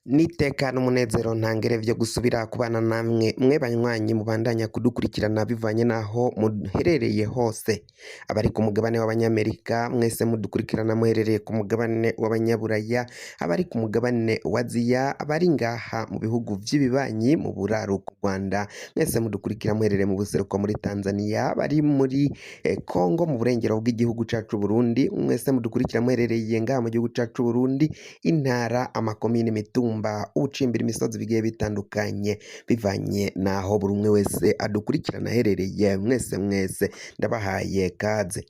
N'iteka n'umunezero ntangere vyo gusubira kubana namwe mwe banywanyi mubandanya kudukurikirana bivanye n'aho muherereye hose. Abari ku mugabane w'Abanyamerika mwese mudukurikirana muherereye ku mugabane w'Abanyaburaya, abari ku mugabane wa Aziya, abari ngaha mu bihugu vy'ibibanyi mu buraruko Rwanda, mwese mudukurikira muherereye mu buseruko muri Tanzania, abari muri Congo mu burengero bw'igihugu cacu Burundi, mwese mudukurikira muherereye ngaha mu gihugu cacu Burundi, intara, amakomine, imitumba, ubucimbira imisozi bigiye bitandukanye bivanye n'aho buri umwe wese adukurikirana aherereye, mwese mwese ndabahaye kaze.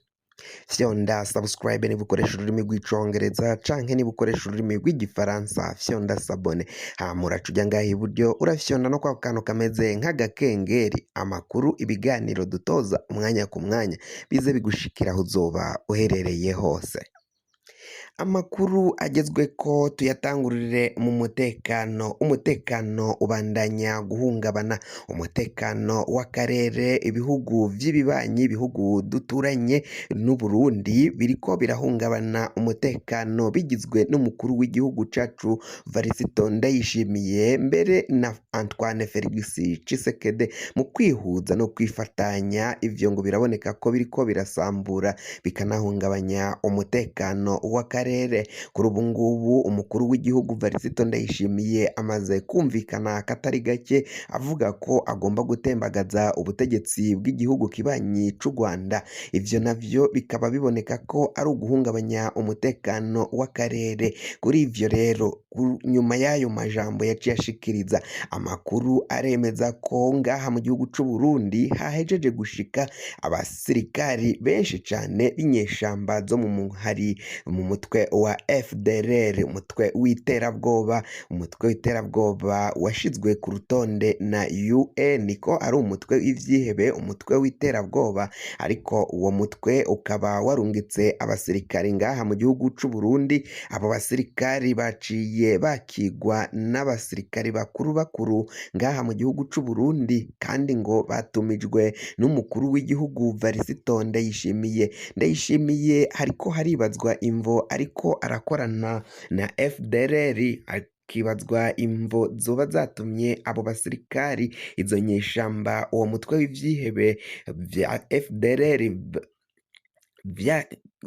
Fyonda subscribe niba ukoresha ururimi rw'Icongereza canke niba ukoresha ururimi rw'Igifaransa, fyonda s'abonner, hama uraca uja ngaha iburyo urafyonda no kwa kantu kameze nk'agakengeri, amakuru, ibiganiro dutoza umwanya ku mwanya bize bigushikira aho uzoba uherereye hose. Amakuru agezweko tuyatangurire mu mutekano. Umutekano ubandanya guhungabana, umutekano w'akarere, ibihugu vy'ibibanyi, ibihugu duturanye n'Uburundi biriko birahungabana umutekano bigizwe n'umukuru w'igihugu cacu Varisito Ndayishimiye mbere na Antoine Felix Tshisekedi mu kwihuza no kwifatanya. Ivyo ngo biraboneka ko biriko birasambura bikanahungabanya umutekano w'akarere. Kuri ubu ngubu umukuru w'igihugu Varisito Ndayishimiye amaze kumvikana katari gake avuga ko agomba gutembagaza ubutegetsi bw'igihugu kibanyi c'u Rwanda. Ivyo navyo bikaba biboneka ko ari uguhungabanya umutekano w'akarere. Kuri ivyo rero, nyuma y'ayo majambo yaciye ashikiriza, amakuru aremeza ko ngaha mu gihugu c'u Burundi hahejeje gushika abasirikari benshi cane b'inyeshamba zo mu muhari mu mutwe wa FDLR, umutwe w'iterabwoba, umutwe w'iterabwoba washizwe ku rutonde na UN ko ari umutwe w'ivyihebe, umutwe w'iterabwoba, ariko uwo mutwe ukaba warungitse abasirikari ngaha mu gihugu c'u Burundi. Abo basirikari baciye bakigwa n'abasirikari bakuru bakuru ngaha mu gihugu c'u Burundi, kandi ngo batumijwe n'umukuru w'igihugu Varisito Ndayishimiye. Ndayishimiye hariko haribazwa imvo ariko arakorana na FDLR, hakibazwa imvo zoba zatumye abo basirikari, izo nyeshamba, uwo mutwe w'ivyihebe vya FDLR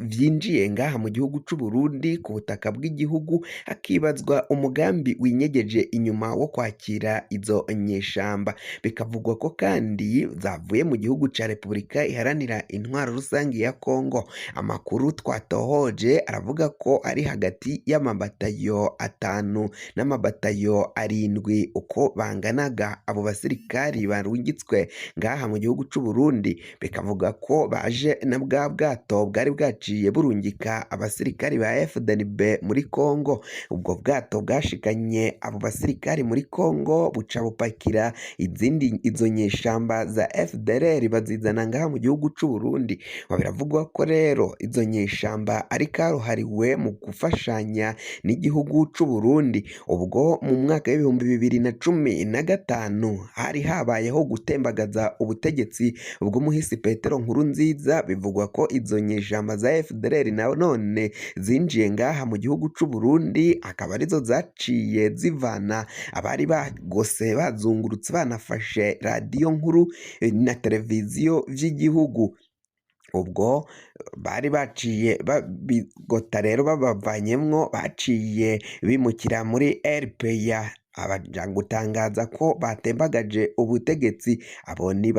vyinjiye ngaha mu gihugu c'u Burundi ku butaka bw'igihugu, hakibazwa umugambi winyegeje inyuma wo kwakira izo nyeshamba. Bikavugwa ko kandi zavuye mu gihugu ca Repubulika Iharanira Intwaro Rusangi ya Kongo. Amakuru twatohoje aravuga ko ari hagati y'amabatayo 5 n'amabatayo 7 uko banganaga abo basirikari barungitswe ngaha mu gihugu c'u Burundi. Bikavuga ko baje na bwa bwato bwari bwaciye burungika abasirikari ba FDNB muri Kongo. Ubwo bwato bwashikanye abo basirikari muri Kongo buca bupakira izindi izo nyeshamba za FDLR bazizana ngaha mu gihugu c'u Burundi. Ngo biravugwa ko rero izo nyeshamba ari karuhariwe mu gufashanya n'igihugu c'u Burundi. Ubwo mu mwaka w'2015 hari habayeho gutembagaza ubutegetsi bw'umuhisi Petero Nkurunziza, bivugwa ko izo nyeshamba za FDLR na none zinjiye ngaha mu gihugu c'u Burundi, akaba arizo zaciye zivana abari bagose bazungurutse banafashe radiyo nkuru na televiziyo vy'igihugu. Ubwo bari baciye babigota rero babavanyemwo, baciye bimukira muri RPA abaja gutangaza ko batembagaje ubutegetsi. Abo ni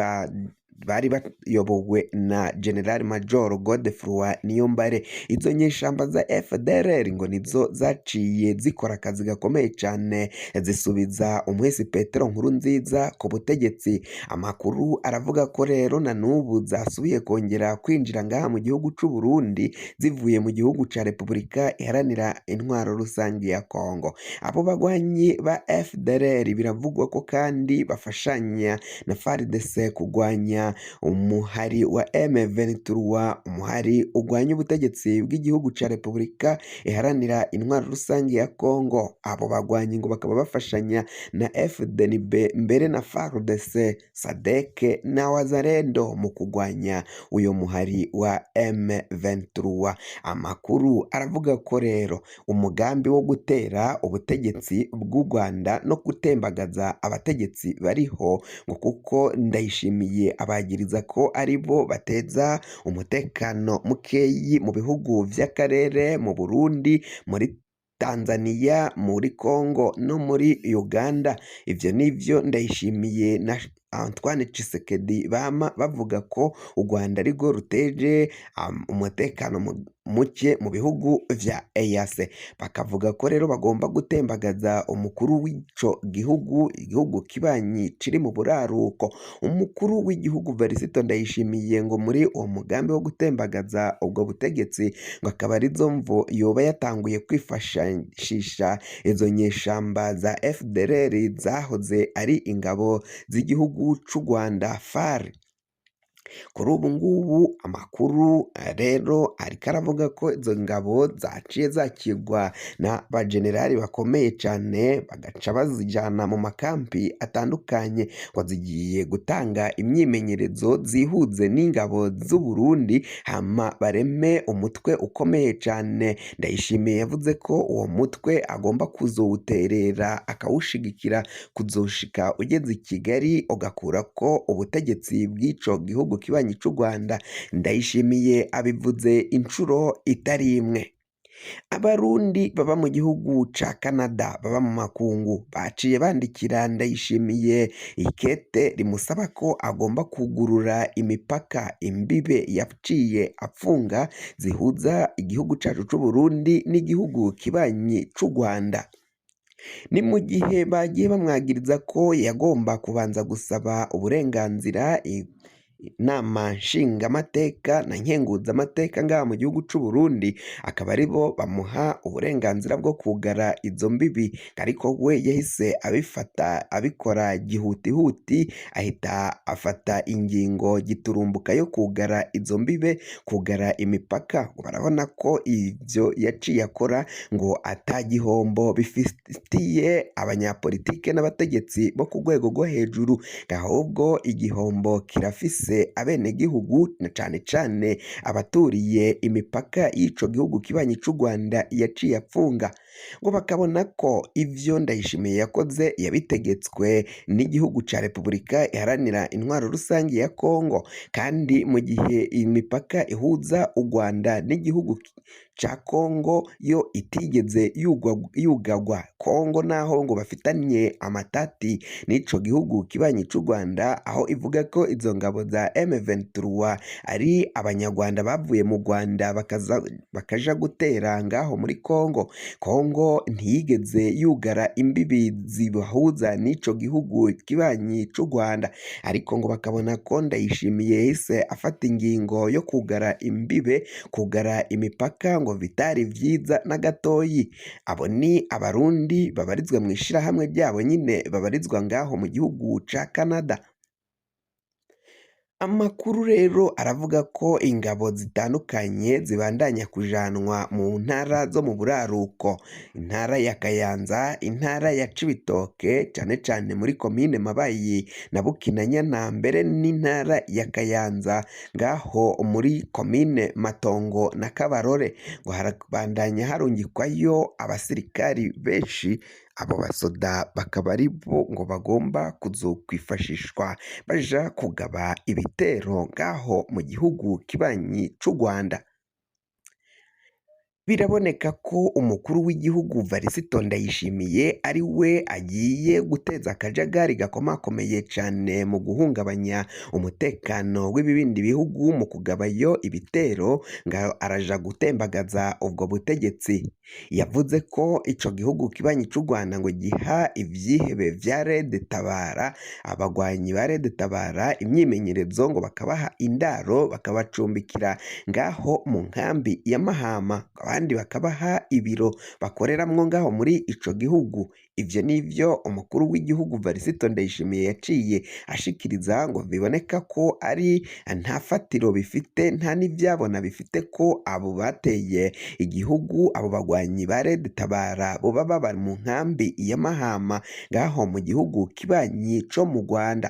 bari bayobowe na General Major Godefroid Niyombare. Izo nyeshamba za FDLR ngo nizo zaciye zikora akazi gakomeye cane zisubiza umuhisi Petero Nkurunziza ku butegetsi. Amakuru aravuga ko rero na n'ubu zasubiye kongera kwinjira ngaha mu gihugu c'u Burundi zivuye mu gihugu ca Repubulika Iharanira Intwaro Rusangi ya Kongo. Abo bagwanyi ba FDLR biravugwa ko kandi bafashanya na FARDC kugwanya kugwanya umuhari wa M23, umuhari ugwanya ubutegetsi bw'igihugu ca Repubulika Iharanira Intwaro Rusangi ya Kongo. Abo bagwanyi ngo bakaba bafashanya na FDNB mbere na FARDC, SADC na Wazalendo mu kugwanya uyo muhari wa M23. Amakuru aravuga ko rero umugambi wo gutera ubutegetsi bw'u Rwanda no gutembagaza abategetsi bariho, ngo kuko Ndayishimiye abagiriza ko ari bo bateza umutekano mukeyi mu bihugu vy'akarere, mu Burundi, muri Tanzania, muri Congo no muri Uganda. Ivyo nivyo Ndayishimiye na Antoine Tshisekedi bama bavuga ko u Rwanda arirwo ruteje umutekano muke mu bihugu vya EAC. Bakavuga ko rero bagomba gutembagaza umukuru w'ico gihugu, igihugu kibanyi kiri mu buraruko. Umukuru w'igihugu Varisito Ndayishimiye ngo muri uwo mugambi wo gutembagaza ubwo butegetsi, ngo akaba arizo mvo yoba yatanguye kwifashisha izo nyeshamba za FDLR zahoze ari ingabo z'igihugu c'u Rwanda FAR. Kuri ubu ngubu amakuru rero ariko aravuga ko izo ngabo zaciye zakirwa na bajenerali bakomeye cane, bagaca bazijana mu makampi atandukanye, ngo zigiye gutanga imyimenyerezo zihuze n'ingabo z'u Burundi, hama bareme umutwe ukomeye cane. Ndayishimiye yavuze ko uwo mutwe agomba kuzowuterera akawushigikira kuzoshika ugeze i Kigali ugakurako ubutegetsi bw'ico gihugu kibanyi c'u Rwanda. Ndayishimiye abivuze incuro itari imwe. Abarundi baba mu gihugu ca Canada, baba mu makungu, baciye bandikira Ndayishimiye ikete rimusaba ko agomba kugurura imipaka, imbibe yaciye apfunga zihuza igihugu cacu c'Uburundi n'igihugu kibanyi c'u Rwanda. Ni mu gihe bagiye bamwagiriza ko yagomba kubanza gusaba uburenganzira inama nshingamateka na nkenguzamateka ngaha mu gihugu c'u Burundi, akaba aribo bamuha uburenganzira bwo kugara izo mbibi, ariko we yahise abifata abikora gihutihuti, ahita afata ingingo giturumbuka yo kugara izo mbibe, kugara imipaka. Barabona ko ivyo yaciye akora ngo ata gihombo bifitiye abanyapolitike n'abategetsi bo ku rwego rwo hejuru, ahubwo igihombo kirafise abenegihugu na cane cane abaturiye imipaka y'ico gihugu kibanyi c'u Rwanda yaciye apfunga. Ngo bakabona ko ivyo Ndayishimiye yakoze yabitegetswe n'igihugu ca Repubulika Iharanira Intwaro Rusangi ya Kongo, kandi mu gihe imipaka ihuza u Rwanda n'igihugu ca Kongo yo itigeze yugagwa. Kongo naho ngo bafitanye amatati n'ico gihugu kibanyi c'u Rwanda, aho ivuga ko izo ngabo za M23 ari abanyarwanda bavuye mu Rwanda bakaja gutera ngaho muri Kongo. Kongo ntiyigeze yugara imbibi zibahuza n'ico gihugu kibanyi c'u Rwanda, ariko ngo bakabona ko Ndayishimiye yahise afata ingingo yo kugara imbibe, kugara imipaka, ngo bitari vyiza na gatoyi. Abo ni abarundi babarizwa mu ishirahamwe ryabo nyine babarizwa ngaho mu gihugu ca Canada. Amakuru rero aravuga ko ingabo zitandukanye zibandanya kujanwa mu ntara zo mu buraruko, intara ya Kayanza, intara ya Cibitoke, cane cane muri komine Mabayi na Bukinanyana, mbere n'intara ya Kayanza ngaho muri komine Matongo na Kabarore, ngo harabandanya harungikwayo abasirikari benshi. Abo basoda bakaba ari bo ngo bagomba kuzokwifashishwa baja kugaba ibitero ngaho mu gihugu kibanyi c'u Rwanda. Biraboneka ko umukuru w'igihugu Varisito Ndayishimiye ari we agiye guteza akajagari gakomakomeye cane mu guhungabanya umutekano w'ibindi bihugu mu kugabayo ibitero, ngo araja gutembagaza ubwo butegetsi. Yavuze ko ico gihugu kibanyi c'u Rwanda ngo giha ivyihebe vya Red Tabara, abagwanyi ba Red Tabara, imyimenyerezo, ngo bakabaha indaro, bakabacumbikira ngaho mu nkambi ya Mahama. Abandi kandi bakabaha ibiro bakoreramwo ngaho muri ico gihugu. Ivyo nivyo umukuru w'igihugu Varisito Ndayishimiye yaciye ashikiriza, ngo biboneka ko ari nta fatiro bifite, nta n'ivyabona bifite ko abo bateye igihugu, abo bagwanyi ba Red Tabara, boba baba mu nkambi ya Mahama ngaho mu gihugu kibanyi co mu Rwanda.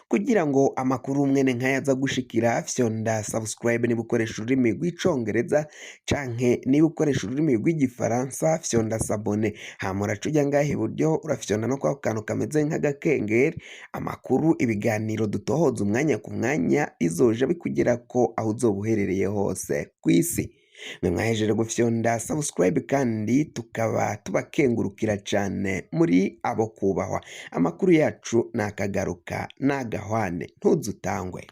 Kugira ngo amakuru mwene nkaya aza gushikira, fyonda subscribe niba ukoresha ururimi rw'Icongereza, canke niba ukoresha ururimi rw'Igifaransa fyonda s'abonner. Hama uraca uja ngaha iburyo, urafyonda no kwako kantu kameze nk'agakengeri. Amakuru, ibiganiro dutohoza umwanya ku mwanya bizoja bikugerako aho uzoba uherereye hose kw'isi. Mwe mwahejeje gufyonda subscribe kandi tukaba tubakengurukira cane, muri abo kubahwa. Amakuru yacu nakagaruka nagahwane, ntuzutangwe.